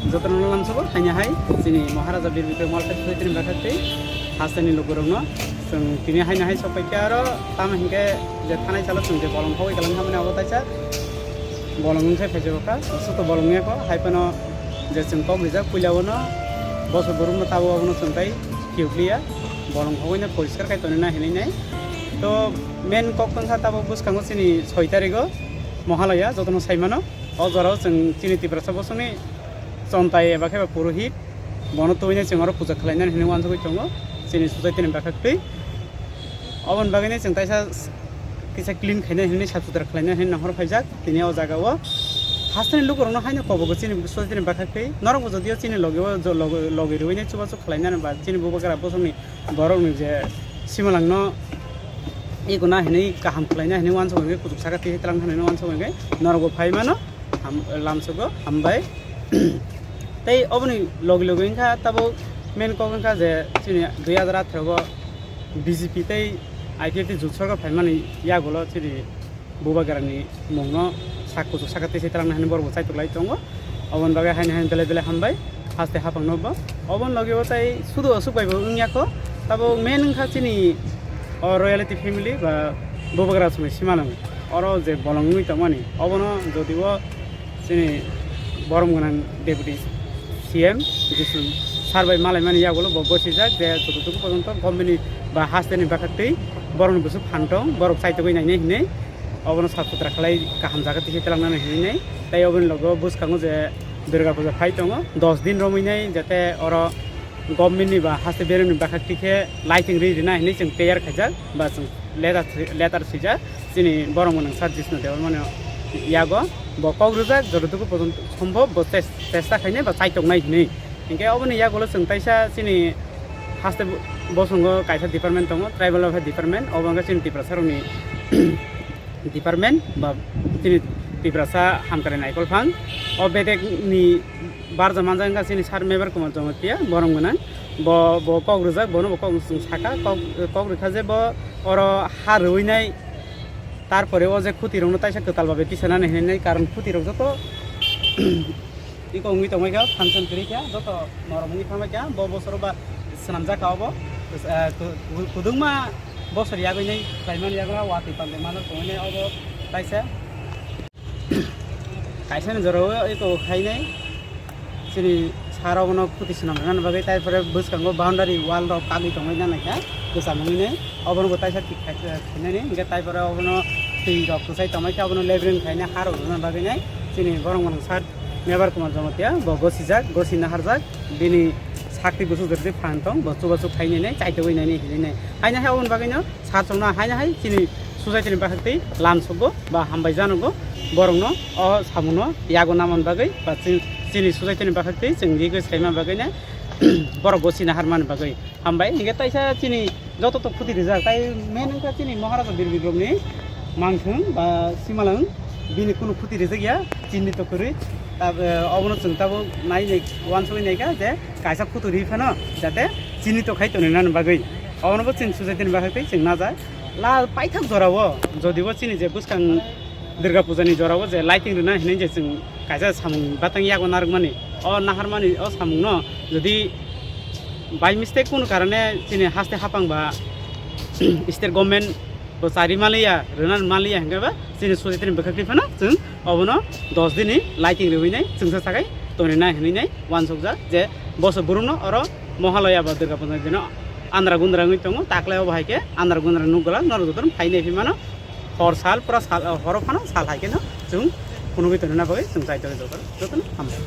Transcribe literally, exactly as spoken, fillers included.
Jotono lamsogo haino hai chini Maharaja Bir Bikram Welfare Society ni bakhak tei hasteni lukurokno chwng tini haino hai sokphaikha aro tamo hinkhe je thanai salo chwng je bolong hogwi kwlangkha mani abo taisa bolong wngkhe phaisokha, suto bolong wngya kho, hai phano je chwng kok rijak puila bono bosor borokno tabuk abono chwng tai phiyokliya, bolong hogwino poriskar khai tonina hinwi nai. To main kok wngkha tabuk bwskango chini soi tarigo Mohalaya, jotono saimano. O jorao chwng chini Tiprasa bosongni chontai eba khe ba purohit, bono tubui nai chwng oro puja khlainani hinwi uansugui tongo chini society ni bakhak twi. Oboni bagwi nai chwng taisa kisa clean khainai hinwi sap sutra khlainai hinwi nahor phaijak tini o jaga o. Hasteni lukurokno haino kobogo chini society ni bakhak twi. Norokbo jodio chini logi o jo-, logi, logi rwui nai chubachu khlainani ba chini bubagra bosongni borokni je simalangno iko na hinwi kaham khlaina hinwi uansuk hwnkhe kuchuk saka twi tlang hinwi uansuk hwnkhe norokbo phai mano ham-, lamsogo hambai. Tei oboni logi logi wngkha tabuk main kok wngkha je chini dui hazar athero o B J P tei I P F T jot sorkar phaimani yagulo chini bubagrani mungno sak kuchuk saka twi se twlangna hinwi borokbo chaitok lai tongo. Oboni bagwi haino haino belai belai hambai haste haphangno bo. Oboni logi o tai sudu aswk bai bo wngya kho. Tabuk main wngkha chini o royalty family ba bubagra songni simalwng. Oro je bolong wngwi tongmani obono jodi o chini borom gwnang deputy C M Jisu sir bai malaimani yagulo bo gosijak je jototoku pojonto government ni ba hasteni bakhak twi borokni bwswk phan tong, borok chaitogwi nainai hinwi obono sap sutra khlai kaham jaga tisi twlangnani hinwi nai. Tei oboni logo bwskango je Durga puja phai tongo, dos din romwi nai jate oro government ni ba haste beremni bakhak twi khe lighting ri rina hinwi chwng teyar khaijak ba chwng letter, letter swijak chini borom gwnang sir Jisnu Debbarmani yago. Bo kok rwjak jototoku pojonto sombhob bo ches-, chesta khainai ba chaitoknai hinwi. Hinkhe oboni yagulo chwng taisa chini haste bo-, bosongo kaisa department tongo, tribal welfare department, obo wngkha chini Tiprasarokni department ba chini Tiprasa hamkrai naikol phang. O bedekni barja manjak wngkha chini sir Mebar Kumar Jamatia, borom gwnang. Bo, bo kok rwjak, bono bo kok chwng saka, kok, kok rwkha je bo oro ha rwinai, tarpore o je khutirokno taisa kwtal babe tisanani hinwi nai, karon khutirok joto iko wngwi tongbaikha, function kwrwikha, joto norok wngwi thangbaikha, bo bosoro ba swnamjakha obo, eh, ku-, ku-, kwdwngma bosor yagwinai khlaimani yagra watwi pandai manjak tongwinai obo kaisa. Kaisani jorao eko khainai chini sir obono khuti swnam rwnani bagwi, tai pore bwskango boundary wall rok kagwi tongwi nanaikha kwcham wngwi nai, obono bo taisa thik khai-, khainani hinkhe tai pore obono twi rok kwchai tongmai khe obono leveling khainai ha rok rwna bagwi nai chini borok mwnang sir Mebar Kumar Jamatia, bo gosijak, gosi naharjak, bini sakti gusuk jati phang tong, bo chubachu khainai nai, chaitogwi nai nai hinwi nai. Haino hai oboni bagwino sachwngno haino hai chini sujaitini bakhaktwi lamsogo ba hambai janogo, borokno o samungno yago namani bagwi ba chi-, chini sujaitini bakhaktwi chwng request khaima bagwino borok gosi naharmani bagwi. Hambai, hingke taisa chini joto to khuti rijak, tai main wngkha chini Maharaja Bir Bikromni mangthung ba simalwng, bini kunu khuti rijak ya, chini to kwrwi. Tab-, eh, obono chwng tabuk nai nai, uansugwi naikha je kaisa khuti ri phano jate chini to khai tonwi nani bagwi. Obono bo chini sujaitini bagwi tei chwng naja. La paithak jorao, jodi bo chini je bwskang Durga Puja ni jorao je lighting rwna hinwi je chwng kaisa samung batang yago narwkmani, o naharmani o samungno jodi by mistake kunu karone chini haste hapang ba state government bo chari maliya, rwna maliya hingke ba chini sujaitini bwkhak phano chwng obono dos dini lighting rwinai chwngsa sakai tonina hinwi nai uansukjak je boso burumno oro Mohalaya ba Durga Puja dino andra gundra wngwi tongo, taklai obo hai khe andra gundra nukgwlak norok jotono phai nai phi mano. Hor sal, pura sal, horo phano sal hai kheno chwng phunugwi tonina bagwi chwng chai tongwi jotono, jotono hambai.